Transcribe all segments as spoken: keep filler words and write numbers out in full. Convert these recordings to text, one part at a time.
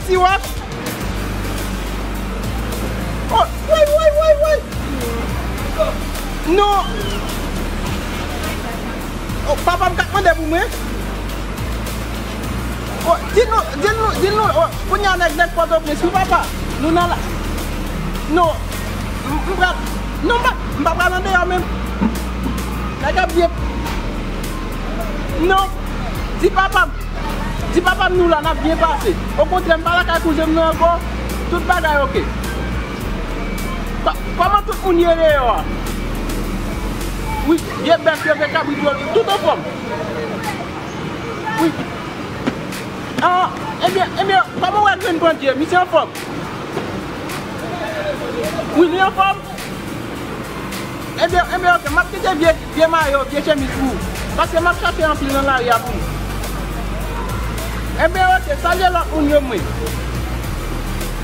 Ti wòch. Oh, woy, woy, woy, woy. Non. Oh, papa m k ap mande pou mwen. Oh, di nou, di nou, di nou, oh, kounye a nèg, nèg Pòtoprens, wi papa. Nou nan la. Non. M, m pral, non, m pa, m pa pral andeyò menm. Nèg ap byen. Non. Di papa m. Di papa m nou la, n ap byen pase. Okontrè, m pa lakay kouzen m nan ankò. Tout bagay oke. Kò-, kòman tout moun ye deyò a? Wi, vye bèf yo, vye kabrit yo, tout anfòm. Wi. Ah, ebyen, ebyen, kòman w wè grenn pandye? Misye anfòm? Wi, li anfòm. Ebyen, ebyen, oke, m ap kite vye, vye mayo, vye chemiz pou ou. Paske m ap chache anpil nan lari a pou nou. Ebyen, oke, salye lòt moun yo mwen.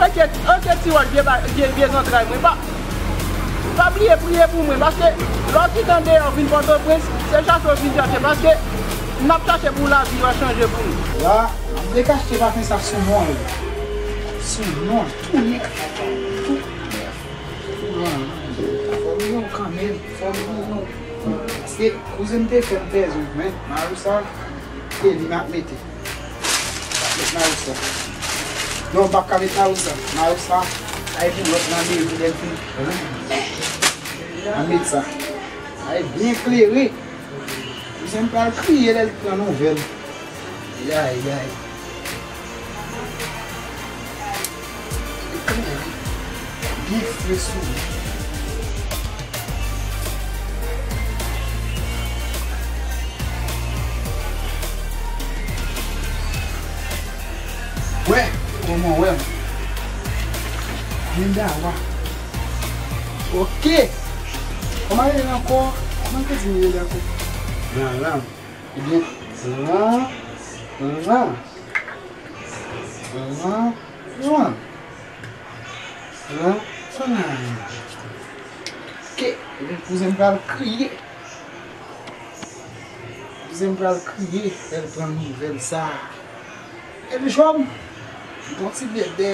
Oke, oke, ti wòch, vye ba-, vye, vye zantray mwen. Pa, pa bliye priye pou mwen, paske lè w kite andeyò vin Pòtoprens, se chache w vin chache, paske n ap chache pou lavi a chanje pou nou. La, m ap dekache pafen sa sou non l. Sou non l, tou nèf. Tou nèf. Tou gran. Fò m gen yon kanmenm, fò m gen yon. Paske kouzen m te fè m pèdi, men, Marousa, e li m ap mete. M ap met Marousa. Non, m p ap ka met Marousa. Marousa, sa e pou lòt nan meri, lè l fin. M ap met sa. Sa e byen klere. Kouzen m pral kriye lè l pran nouvèl. Yay, yay. Byen fre sou li. Wè, kòman wè m? Byen dawa. Oke. Kòman rele l ankò? Kòman te di m rele ankò? Lan, lan. Ebyen, lan, lan. Lan, lan. Lan, lan. Oke, ebyen, kouzen m pral kriye. Kouzen m pral kriye, lè l pran nouvèl sa. Epi jòm, yon ti bebe.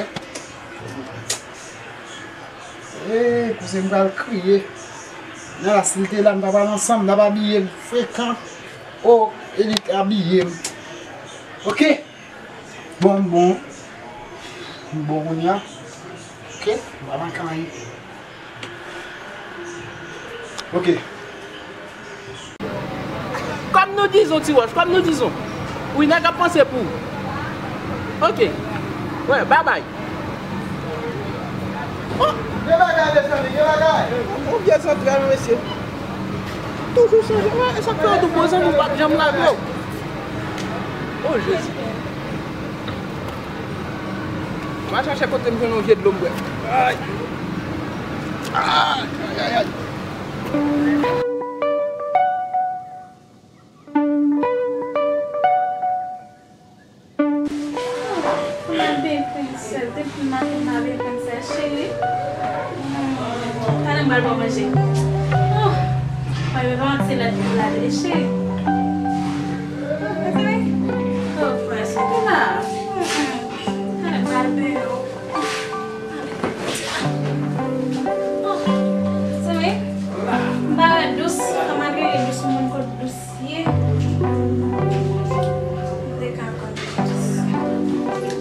Hey, kouzen m pral kriye. Nan la, si l te la, n t ap al ansanm, n ap abiye l frekan. Oh, e li t abiye m. Oke. Bon, m bon. M bon kounye a. Oke, m pa manke anyen. Oke. Kòm nou dizon, ti wòch, kòm nou dizon. Wi, nèg ap panse pou ou. Oke. Wè, babay. Oh! Gen bagay, mezanmi, gen bagay. Yon vye zantray, mesye. Toujou chanje. Wè, e sa k fè yo tou poze nou pa t janm lave w. Oh, Jezi. M a chache kote m jwenn yon vye dlo m bwè. Ay. Ay, ay, ay, ay. Pou m al benyen Prince, depi maten m al benyen Prince, cheri. Hmm, talè m pral ba w manje. Oh, mwen menm pa konn se lè pou m lave, cheri. Mezanmi. Oh, frè, cheri la. Hmm, hmm. Talè m pral benyen. Oh, mezanmi. M pa wè dous, kòman ke dous moun kot dous. Ye. M te ka konn plis. Men,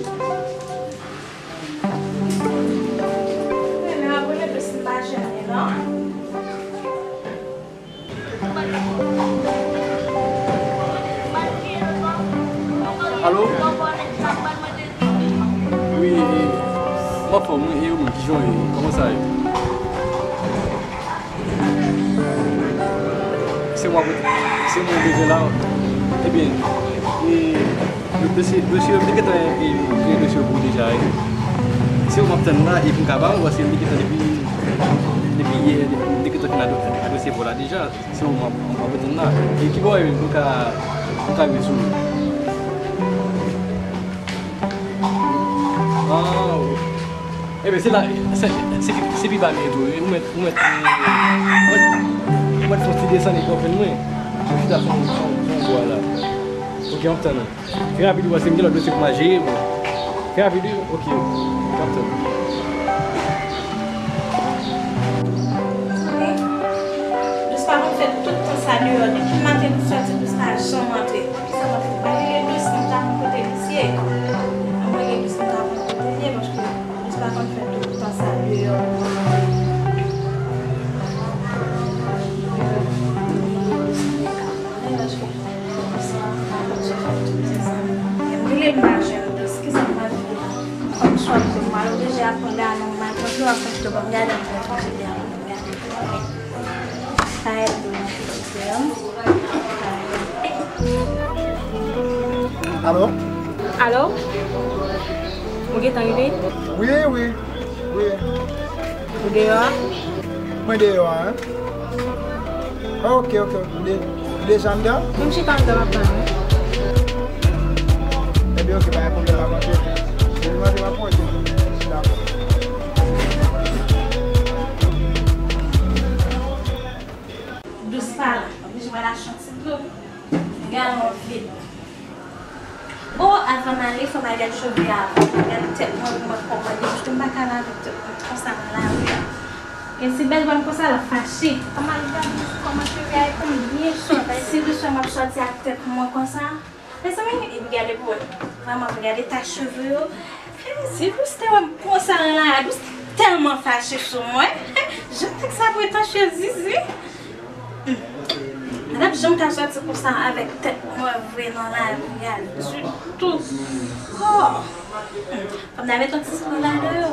men, apre le plis, m pa jene, non. Alo? Wi, e, m anfòm, wi, e ou menm, kijan w ye? Kòman sa ye? Se mwen, se mwen bezwen la. Ebyen, e, dosye, dosye yo, m te gentan, e, kreye dosye yo pou ou deja, e. Se ou m ap tann la, e pou m ka ba ou, paske m te gentan depi, depi yè, m te gentan fin adre-, adrese pou w la deja. Se ou m ap, m ap tann la. E ki bò w ye menm pou m ka, pou m ka rive sou ou? Ah, wi. Ebyen, se la, se, se, se pi ba m ye tou, wi. Ou mèt, ou mèt, ou mèt, ou mèt fè yon ti desann epi w ap jwenn mwen. Ou chita sou, sou, sou yon bò la. Oke, m ap tann ou. Trè rapid, ou wè, se m gen lòt dosye pou m al jere, bon. Rapid, wi, ok. Kaptè. Dous pa konn fè tout tan sa deyò. Depi maten pou sòti, Dous pa janm antre. Kisa m ap fè? M a rele Dous, m ta konn kote misye. An mwen rele Dous, m ta konn kote l ye, paske Dous pa konn fè tout tan sa deyò. Paske Mwen rele m pa jwenn Dous, kisa m pral fè la? Fò m sòti, m pral oblije ap pran galon, m al pran dlo ap fè chito, ban m gade, m pral fè chito a pou m gade. Sa ede m nan kite m. Alo? Alo? Ou gentan rive? Wi, wi, wi. Ou deyò a? Mwen deyò a, wi. Ok, ok, ok. Ou de-, ou deja anndan? M chita anndan, m ap tann ou. Ebyen, ok, pa gen pwoblèm, m ap antre. Depi m antre, m ap wè w. Dakò. Dous pa la. Oblije m al achte yon ti dlo. Galon vid. O, avan m ale, fò m al gade cheve a avan. Fò m al gade tèt mwen pou m wè kòman li ye, paske m pa ka lave tèt mwen konsa nan lari a. Gen ti bèl grann konsa, l ap fache. Fò m al gade kòman cheve a ye pou m byen chanje. Si Dous wè m ap sòti ak tèt mwen konsa. Mezanmi, epi gade pou wè. Vrèman, pou gade tach cheve yo. Si Dous te wè m konsa nan lari a, Dous tèlman fache sou mwen. Jan nèg sa pretansyez, zizi. Hmm. Mwen t ap janm ka sòti konsa avèk tèt mwen vre nan lari a ditou. Oh. Hmm. Fò m ta met yon ti spray ladan yo.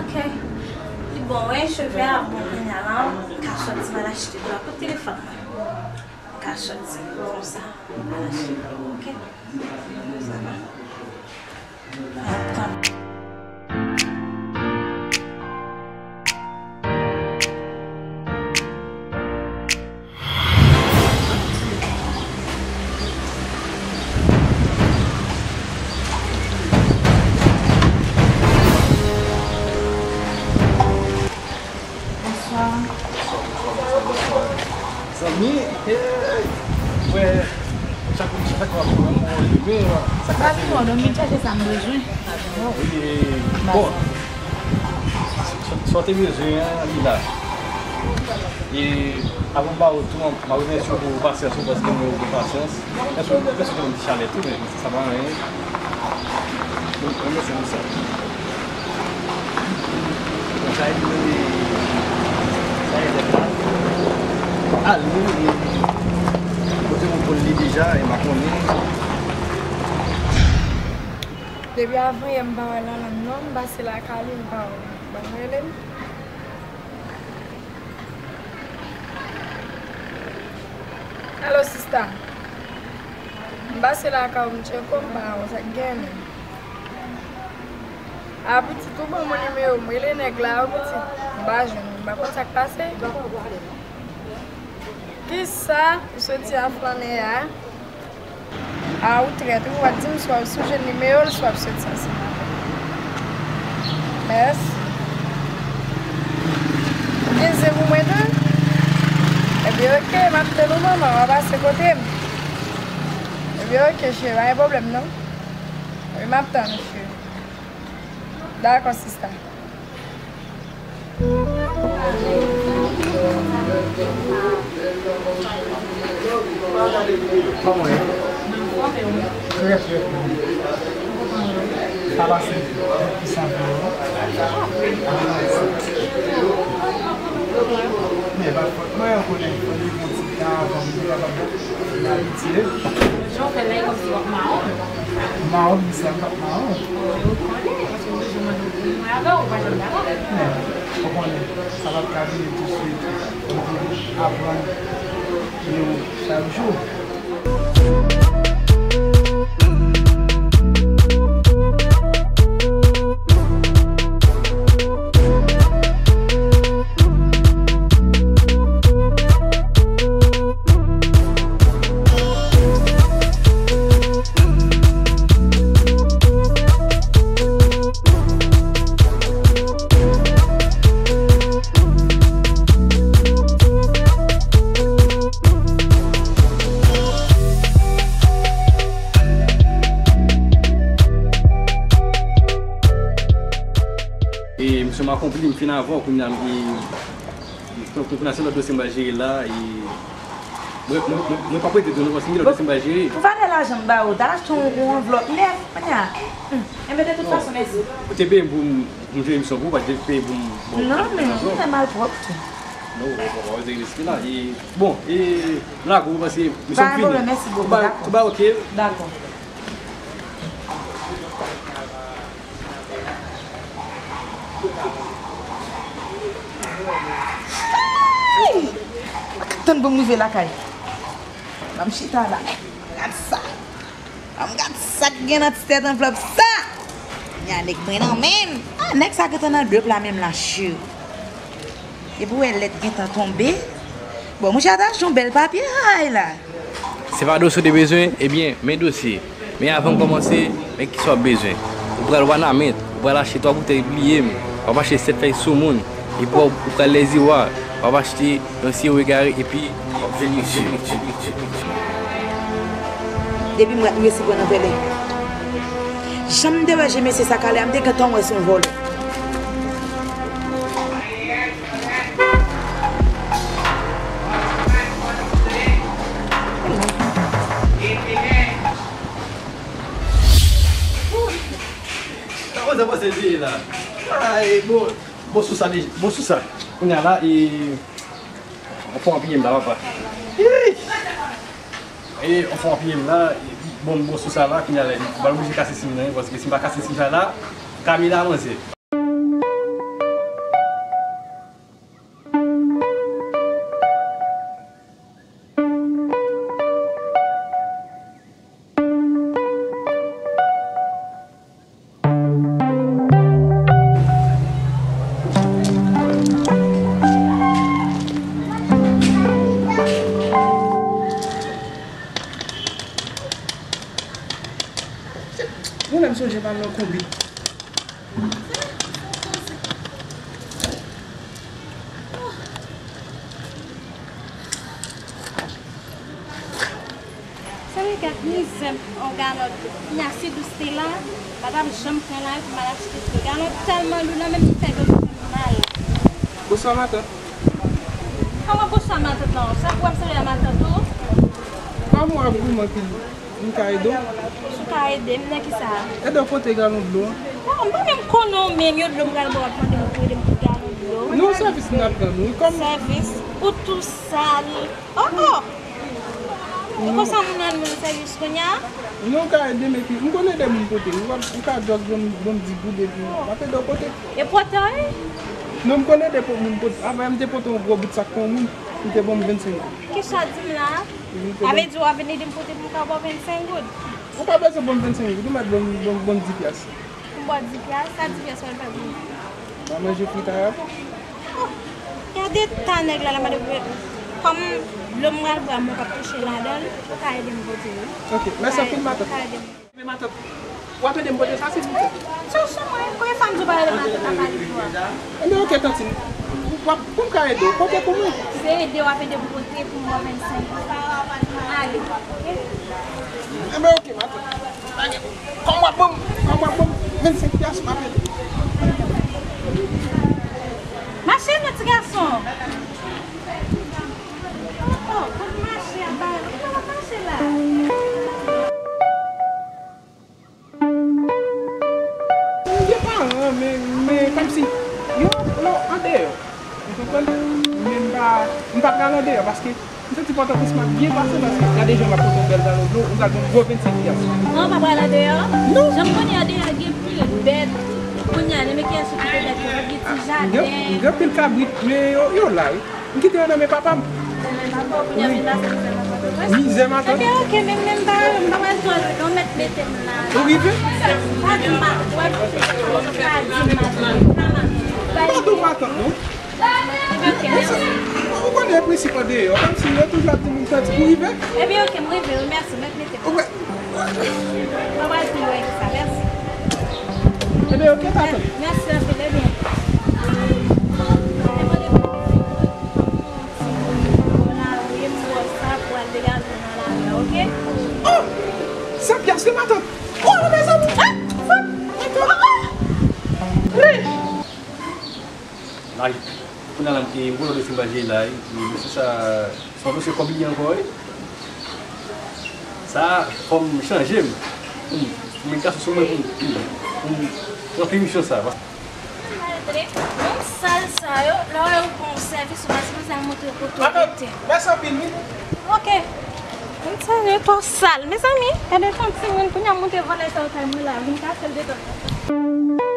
Ok. Li bon, wi, cheve a bon kounye a la. M ka sòti m al achte dlo a. Kote telefòn mwen? M ka sòti konsa. M al achte dlo, ok? Sa va. Bonswa. Bonswa, bonswa, bonswa, bonswa. Zanmi, hey, wè, chak, chak fwa pou mwen, mwen, sa k pase? Papi, mwen, donk, vin chèche sa m bezwen. Wi, bon, sa, sa w te bezwen an, li la. E, avan m ba ou tou, m ap remèsye w pou pasyans ou, paske mwen gen pasyans. Èske, èske w te ban m ti chalè tou, men sa pa anyen. Mwen, mwen, se pou sa. Bon, sa e, sa e tèt la. A, li, li, kote mwen pran li deja, e m pa konnen. Depi avan yè, m pa wè Lanlann non, m pase lakay li, m pa wè l. Ban m rele l. Alo, sista. M pase lakay ou, m tcheke w, m pa wè w, sa k gen menm? A, pitit, ou ban mwen nimewo w, m rele nèg la, wi, pitit. M pa jwenn ou, m pa konn sa k pase. Kisa? Ou soti a flannen a? A, ou trèt, wi, w ap di m swa w sou jwenn nimewo l, swa w soti ansanm avè l. Mèsi. Ou gen zen pou mwen tou? Ebyen, oke, m ap tann ou, manman, w a pase kote m. Ebyen, oke, cheri, pa gen pwoblèm, non. Wi, m ap tann ou, cheri. Dakò, sista. Kòman w ye? Trè, trè byen. Sa pase? Ki sa vre? Men pa fòt mwen, ou konnen, fò li yon ti tan avan pou li kapab abitye. Jan w fè la, e kòmsi w ap mawon. Mawon, misye ap mawon. Ou konnen, paske m toujou mande w pou mwen avè w, ou pa janm dakò. Men, ou konnen, sa p ap ka vini tousuit. Fò nou aprann yo chak jou. Konpli m fin avè w, kounye a, e, e, kounye a se lòt dosye m pral jere la, e, mwen, mwen, mwen, mwen p ap rete tou non, paske m gen lòt dosye m pral jere. Pou valè lajan m ba ou, ta achte yon, yon anvlòp nèf, kounye a. Hmm. Enben, de tout fason, mèsi. Ou te peye m pou m, pou m jere misyon pou ou, pa t peye pou m, pou m... Non, men, ou fè malpwòp tou. Non, ou pa, pa, pa, pa, la, e, bon, e, m lage w, paske misyon m fini. Pa gen pwoblèm, mèsi bokou, dakò. Tout bagay ok. Dakò. Ay! Tann pou m rive lakay. Ban m chita la. Gad sa. Ban m gad sa k gen nan ti tèt anvlòp sa. Kounye a nèg mwen nan men m. Ah, nèg sa gentan nan dwèt la menm la, cheri. Epi w wè lèt gentan tonbe. Bon, mouche a ta achte yon bèl papye, ay la. Se pa dosye w te bezwen? Ebyen, men dosye. Men avan m kòmanse, men kisa w ap bezwen. Ou pral Wanament, ou pral achte twa boutèy Bliye m, w ap achte sèt fèy soumoun, epi w, ou pral Lèziwa, w ap achte yon siwo egare, epi w ap vin isit. Depi m wè w resi pran nan vòlè. Jan m te wè je mesye sa k ale a, m te gentan wè se yon vòlè. Kòman sa pase l ye la? Ay, bon, bon sou sa, bon sou sa. Kounye a la, e, anfòm anpiye m la, papa. Ih! E, anfòm anpiye m la, e, bon, bon sou sa la, kounye a la, m pral oblije kase sim nan, paske si m pa kase sim sa la, Camila manzè. Mwen menm sonje pa nan konbit. Sa vle di ak mizè yon galon dlo. Kounye a si dous te la, m pa t ap janm pran lari pou m al achte dlo. Galon tèlman lou nan men m, li fè dlo m fè m mal. Bonswa matant. Kòman bonswa matant lan? Sa pou wè m sanble a matant ou? Kòm w ap goumen anpil, m ka ede w? Si w ka ede m nan kisa? Ede w pote galon dlo an. Oh, m pa menm konnen w menm, yon dlo m pral bwè w ap mande m pou ede m pote galon dlo. Non, sèvis m ap rann ou wi, kòm... Sèvis? Ou tou sal. Oh, oh! E konsa moun rann moun sèvis kounye a? Non, w ka ede m epi m konn ede moun pote. Ou ka, ou ka just ban m, ban m di goud epi m ap ede w pote. E pòtè wi? Non, m konn ede po-, moun pote. Avè m te pote yon gwo bout sak pou yon moun, li te ban m vennsenk goud. Kisa w di m la? Sa vle di w ap vin ede m pote pou m ka ba w vennsenk goud? Ou pa bezwen ban m vennsenk goud, ou mèt ban m, ban m, ban m di pyas. Pou m ba w di pyas, sa di pyas pral fè pou ou? M a manje fritay avè w. Oh, gade ta nèg la, la mande pou, kòm dlo m pral bwè a, mwen p ap touche ladan l, ou ka ede m pote wi. Ok, mèsi anpil matant. Ou ka ede m. Men matant, w ap ede m pote sa silvouplè? Sou, sou mwen, konbyen fwa m di w pa rele matant la pa li pou a? Enben ok tanti, w ap, pou m ka ede w, pote pou mwen. Se ede w ap ede m pote pou m ba w vennsenk goud. Ale, ok? Enben ok matant. Kòm w ap ban m, kòm w ap ban m vennsenk pyas, m ap ede. Mache non ti gason. Oh, oh, kote mache a ba, kote w ap mache la? M gen paran, men, men kòmsi yo, yo andeyò. Ou konprann? Men m pa, m pa pral andeyò paske m santi Pòtoprens m ap byen pase paske gade jan m ap pote yon bèl galon dlo, ou pral ban m gwo vennsenk pyas. An, w pa pral andeyò? Non. Jan m konnen andeyò gen pil bèt. Kounye a, nan men kiyès ou kite bèt yo? Gen ti jaden. Gen, gen pil kabrit, men yo, yo la wi. M kite yo nan men papa m. Nan men papa w, kounye a vin pase mizè nan Pòtoprens. Mizè matant. Ebyen, ok, men, men m pa, m pa pral twò lwen non, mèt mete m la. Ou rive? Pa di m pa, wè, pa di m matant. Pa di w matant, non. Ebyen, ok, mèsi. Ou konnen prensip andeyò, kòmsi yo toujou ap di moun santi. Ou rive? Ebyen, ok, m rive, wi, mèsi, mèt mete m. Ou wè, Mwen pral pi lwen ke sa, mèsi. Ebyen, ok, matant. Mèsi anpil, ebyen. Mwen mande pou yon ti moun nan lari, m wè sa pou al degaje w nan lari a, ok? Oh! San pyas wi, matant. Oh, mezanmi! Ah! Matant! Ah! Wi! Gwo lòt dosye m pral jere la wi. Dosye sa, se yon dosye kòb li ankò wi. Sa fò m chanje m. Hmm. M met gason sou mwen pou m, pou m ranpli misyon sa. Moun sal sa yo, lè w wè yo ba w sèvis, ou pa sipoze al montre otorite. Mèsi anpil wi. Ok. Moun sal yo twò sal. Mezanmi, gade yon timoun kounye a montre vòlè sa yo kay mwen la, vin kase l dedan.